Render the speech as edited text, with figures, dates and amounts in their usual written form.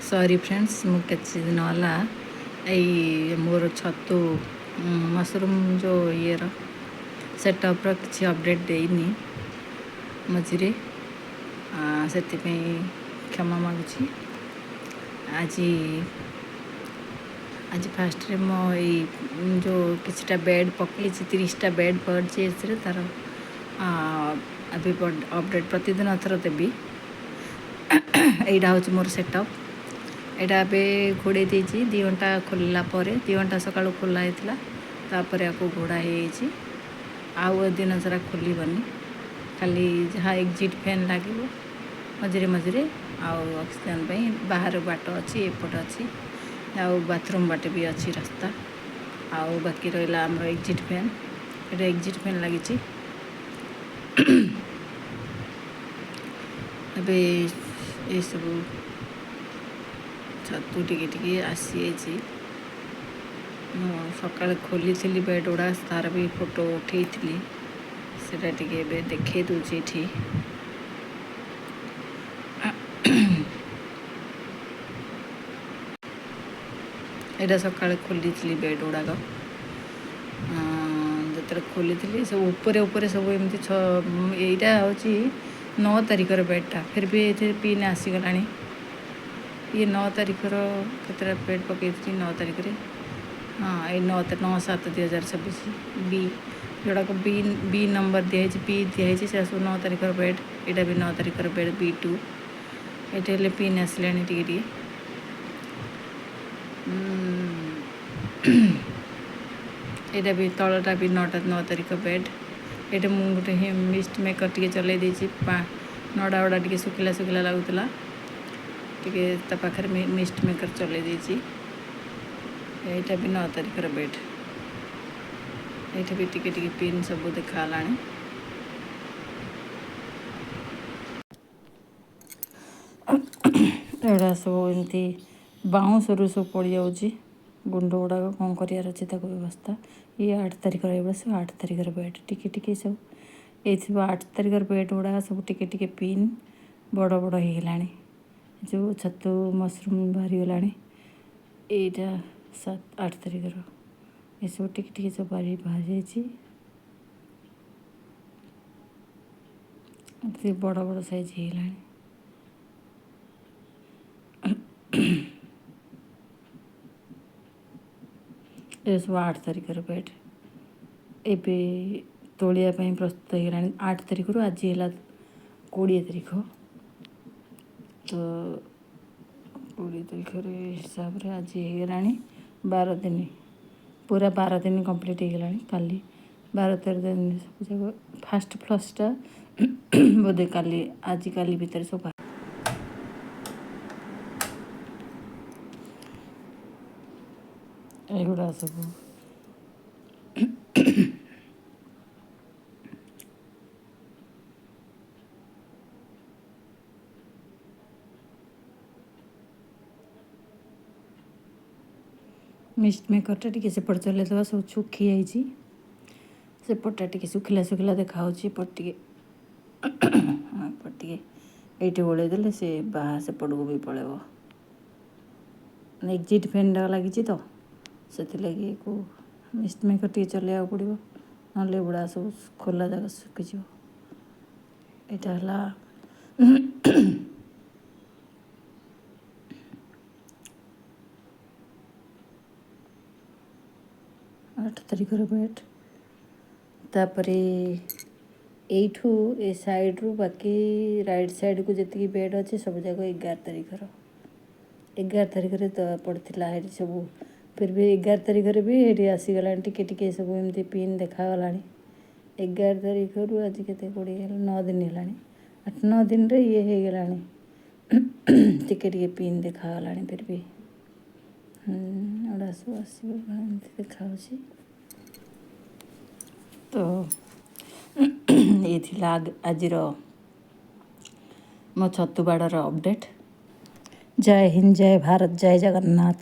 ସରି friends, ମୁଁ କିଛି ଦିନ ହେଲା ଏଇ ମୋର ଛତୁ ମସରୁମ୍ ଯେଉଁ ଇଏର ସେଟଅପ୍ର କିଛି ଅପଡ଼େଟ୍ ଦେଇନି ମଝିରେ, ସେଥିପାଇଁ କ୍ଷମା ମାଗୁଛି। ଆଜି ଆଜି ଫାଷ୍ଟରେ ମୋ ଏଇ ଯେଉଁ କିଛିଟା ବେଡ଼୍ ପକାଇଛି, 30ଟା ବେଡ଼୍ ପଡ଼ିଛି ଏଥିରେ, ତା'ର ଏବେ ଅପଡ଼େଟ୍ ପ୍ରତିଦିନ ଏଥର ଦେବି। ଏଇଟା ହେଉଛି ମୋର ସେଟଅପ୍। ଏଇଟା ଏବେ ଘୋଡ଼େଇ ଦେଇଛି 2 ଘଣ୍ଟା ଖୋଲିଲା ପରେ। 2 ଘଣ୍ଟା ସକାଳୁ ଖୋଲା ହେଇଥିଲା, ତାପରେ ଆକୁ ଘୋଡ଼ା ହେଇଯାଇଛି। ଆଉ ଏ ଦିନ ସାରା ଖୋଲିବନି, ଖାଲି ଯାହା ଏକ୍ଜିଟ୍ ଫ୍ୟାନ୍ ଲାଗିବ ମଝିରେ ମଝିରେ, ଆଉ ଅକ୍ସିଜେନ୍ ପାଇଁ ବାହାର ବାଟ ଅଛି, ଏପଟ ଅଛି, ଆଉ ବାଥରୁମ୍ ବାଟେ ବି ଅଛି ରାସ୍ତା। ଆଉ ବାକି ରହିଲା ଆମର ଏକ୍ଜିଟ୍ ଫ୍ୟାନ୍। ଏଇଟା ଏକ୍ଜିଟ୍ ଫ୍ୟାନ୍ ଲାଗିଛି। ଏବେ ଏସବୁ ଛତୁ ଟିକେ ଟିକେ ଆସିଯାଇଛି। ମୁଁ ସକାଳେ ଖୋଲିଥିଲି ବେଡ଼୍ ଗୁଡ଼ା, ତା'ର ବି ଫଟୋ ଉଠେଇଥିଲି, ସେଇଟା ଟିକେ ଏବେ ଦେଖେଇ ଦେଉଛି ଏଠି। ଏଇଟା ସକାଳେ ଖୋଲିଥିଲି ବେଡ଼୍ ଗୁଡ଼ାକ। ଯେତେବେଳେ ଖୋଲିଥିଲି ସବୁ ଉପରେ ଉପରେ ସବୁ ଏମିତି ଏଇଟା ହେଉଛି 9 ତାରିଖର ବେଡ଼୍ଟା, ଫିର୍ ବି ଏଥିରେ ପିନ୍ ଆସିଗଲାଣି। ଇଏ 9 ତାରିଖର କେତେଟା ବେଡ଼୍ ପକାଇଥିଲି 9 ତାରିଖରେ, ହଁ ଏଇ 9/9/7/2026 ବି, ଯେଉଁଟାକୁ ବି ବି ନମ୍ବର ଦିଆହେଇଛି, ପି ଦିଆହେଇଛି, ସେଟା ସବୁ 9 ତାରିଖର ବେଡ଼୍। ଏଇଟା ବି 9 ତାରିଖର ବେଡ଼୍ B2। ଏଇଠି ହେଲେ ପିନ୍ ଆସିଲାଣି ଟିକେ ଟିକେ। ଏଇଟା ବି ତଳଟା ବି 9 ତାରିଖ ବେଡ଼୍। ଏଇଟା ମୁଁ ଗୋଟେ ମିଷ୍ଟ ମେକର୍ ଟିକେ ଚଲେଇ ଦେଇଛି। ନଡ଼ା ଗୁଡ଼ା ଟିକେ ଶୁଖିଲା ଶୁଖିଲା ଲାଗୁଥିଲା, ଟିକେ ତା ପାଖରେ ମିଷ୍ଟ ମେକର୍ ଚଲେଇ ଦେଇଛି। ଏଇଟା ବି 9 ତାରିଖର ବେଡ଼୍। ଏଇଠି ବି ଟିକେ ଟିକେ ପିନ୍ ସବୁ ଦେଖାହେଲାଣି। ଏଗୁଡ଼ା ସବୁ ଏମିତି ବାଉଁଶରୁ ସବୁ ପଡ଼ିଯାଉଛି ଗୁଣ୍ଡ ଗୁଡ଼ାକ, କ'ଣ କରିବାର ଅଛି ତାକୁ ବ୍ୟବସ୍ଥା। ଇଏ 8 ତାରିଖର, ଏଗୁଡ଼ା ସବୁ 8 ତାରିଖର ବେଡ଼୍। ଟିକେ ଟିକେ ସବୁ ଏଇ ସବୁ 8 ତାରିଖର ବେଡ଼୍ ଗୁଡ଼ାକ ସବୁ ଟିକେ ଟିକେ ପିନ୍ ବଡ଼ ବଡ଼ ହେଇଗଲାଣି, ଯେଉଁ ଛତୁ ମସରୁମ୍ ବାହାରିଗଲାଣି। ଏଇଟା 7-8 ତାରିଖର, ଏସବୁ ଟିକେ ଟିକେ ସବୁ ବାହାରି ଯାଇଛି। ଏତେ ବଡ଼ ବଡ଼ ସାଇଜ୍ ହେଇଗଲାଣି। ଏସବୁ 8 ତାରିଖର ବେଡ଼୍ ଏବେ ତୋଳିବା ପାଇଁ ପ୍ରସ୍ତୁତ ହେଇଗଲାଣି। 8 ତାରିଖରୁ ଆଜି ହେଲା 20 ତାରିଖ, ତ 20 ତାରିଖରେ ହିସାବରେ ଆଜି ହେଇଗଲାଣି 12 ଦିନ, ପୁରା 12 ଦିନ କମ୍ପ୍ଲିଟ୍ ହେଇଗଲାଣି। କାଲି 12-13 ଦିନ ସବୁ ଯାକ ଫାଷ୍ଟ ଫ୍ଲସ୍ଟା ବୋଧେ କାଲି ଆଜିକାଲି ଭିତରେ ସବୁ ଏଗୁଡ଼ା ସବୁ ମିଷ୍ଟ ମେକର୍ଟା ଟିକେ ସେପଟେ ଚଲେଇଦେବା, ସବୁ ଶୁଖି ଯାଇଛି। ସେପଟଟା ଟିକେ ଶୁଖିଲା ଶୁଖିଲା ଦେଖାହେଉଛି, ଏପଟ ଟିକେ, ହଁ ଏପଟ ଟିକେ ଏଇଠି ଓଳେଇ ଦେଲେ ସେ ବାହା ସେପଟକୁ ବି ପଳେଇବ। ଏକ୍ଜିଟ୍ ଫ୍ୟାନ୍ଟା ଲାଗିଛି ତ ସେଥିଲାଗି ଏକୁ ମିଷ୍ଟ ମେକର୍ ଟିକେ ଚଲେଇବାକୁ ପଡ଼ିବ, ନହେଲେ ଏଗୁଡ଼ା ସବୁ ଖୋଲା ଜାଗା ଶୁଖିଯିବ। ଏଇଟା ହେଲା 8 ତାରିଖର ବେଡ଼୍। ତାପରେ ଏଇଠୁ ଏ ସାଇଡ଼୍ରୁ ବାକି ରାଇଟ୍ ସାଇଡ଼୍କୁ ଯେତିକି ବେଡ଼୍ ଅଛି ସବୁ ଯାକ 11 ତାରିଖର। 11 ତାରିଖରେ ତ ପଡ଼ିଥିଲା ଏଠି ସବୁ, ଫିର୍ ବି 11 ତାରିଖରେ ବି ଏଠି ଆସିଗଲାଣି ଟିକେ ଟିକେ ସବୁ ଏମିତି ପିନ୍ ଦେଖାଗଲାଣି। 11 ତାରିଖରୁ ଆଜି କେତେ 20 ହେଲା, 9 ଦିନ ହେଲାଣି, 8-9 ଦିନରେ ଇଏ ହେଇଗଲାଣି, ଟିକେ ଟିକେ ପିନ୍ ଦେଖାଗଲାଣି। ଫିର୍ ବି ଏଗୁଡ଼ା ସବୁ ଆସିବ ଏମିତି ଦେଖାହେଉଛି। ତ ଏ ଥିଲା ଆଜିର ମୋ ଛତୁ ବାଡ଼ର ଅପଡ଼େଟ୍। ଜୟ ହିନ୍ଦ, ଜୟ ଭାରତ, ଜୟ ଜଗନ୍ନାଥ।